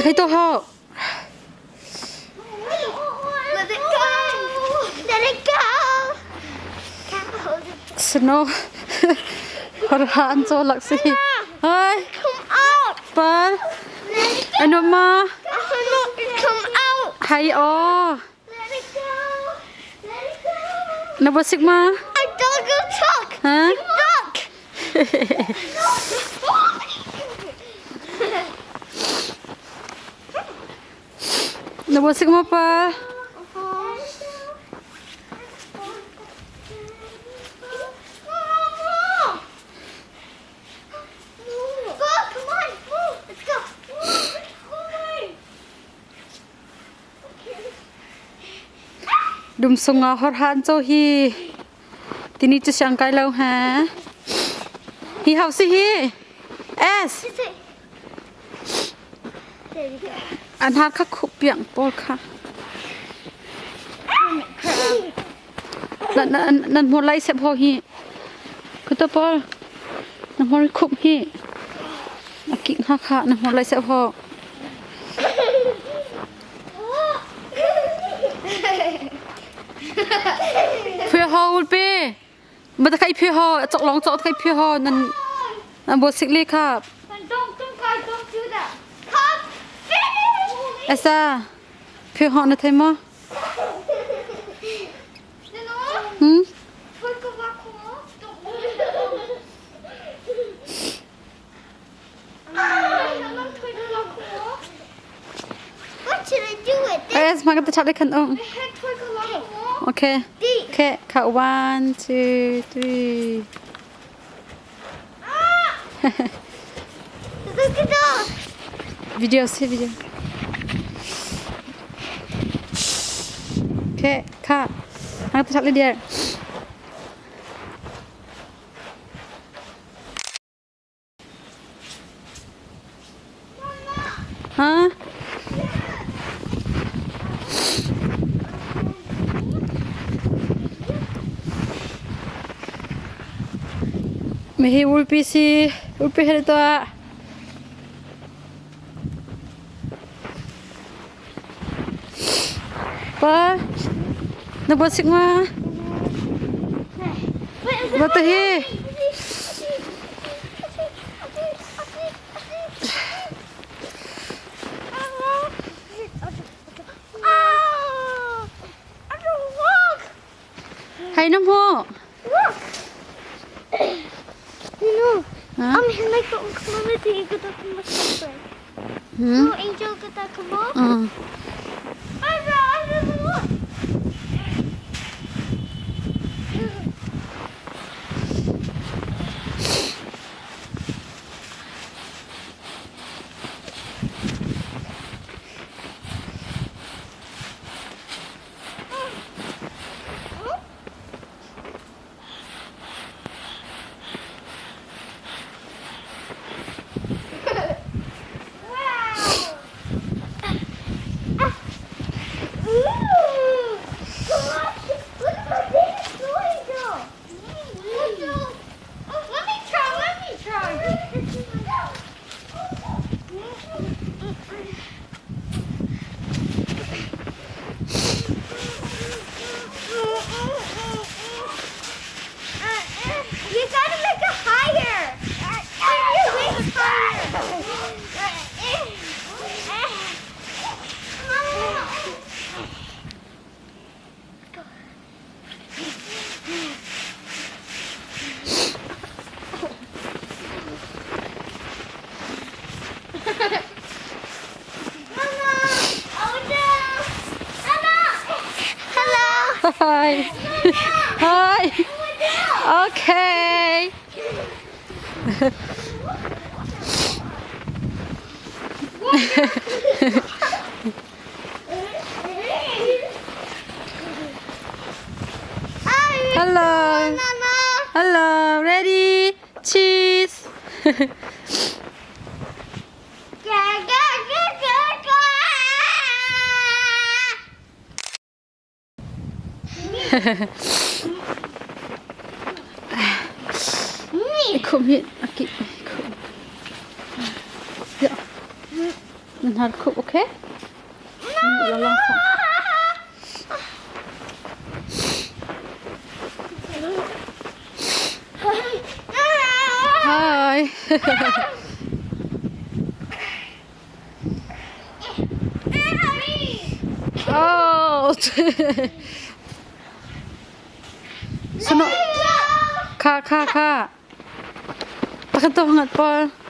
Thei to ho. Let it go. Let it go. Can't hold it. Snow. Hor ha an cho lak si. Hai. Come out. Pa. Let it go. Ano ma? Come out. Hai o. Let it go. Let it go. Na basik ma? I don't go talk. Ha? Duck. Na basik ma pa? Go, come on, let's go. Dum sung ah hor han cho hi. Tini chu siang kai lo ha. Hi hau si hi. S. There you go. An har kha khup piang pawl kha. Nan nan nan hmur lai sep ho hi. Kuto pawl. Na hmur khup hi. A ki ha kha na hmur lai sep ho. Phe ho ulpe. Ba ta kai phe ho chok long chok kai phe ho nan nan bo sik le kha. Don't, don't, guys, don't do that. Come, finish. Asa phe ho na thai mo. Hmm? What should I do with this? Es ma ka ta chat le khan um. Okay. Okay, kha 1 2 3. Look at those. Video si video. Okay, kha. Ma ka ta chat le dear. Ha? Mihi ulpi si ulpi he tuah. Pa, na buat sigma. Buat hi. Hay nam ho. Ha? Hmm? Uh. Let me try, let me try. You gotta make it higher. Your waist higher. Mama, oh no. Mama. Hello. Hi. Hi. Okay. Hi. Hello. Mama. Hello. Ready? Cheese. Go, go, go, go, go. Khum hi a kih khum. Ya. Na hnar khup okay? No. La Hi. Oh. Sano. Kha kha kha. Takhat to ngat pawl.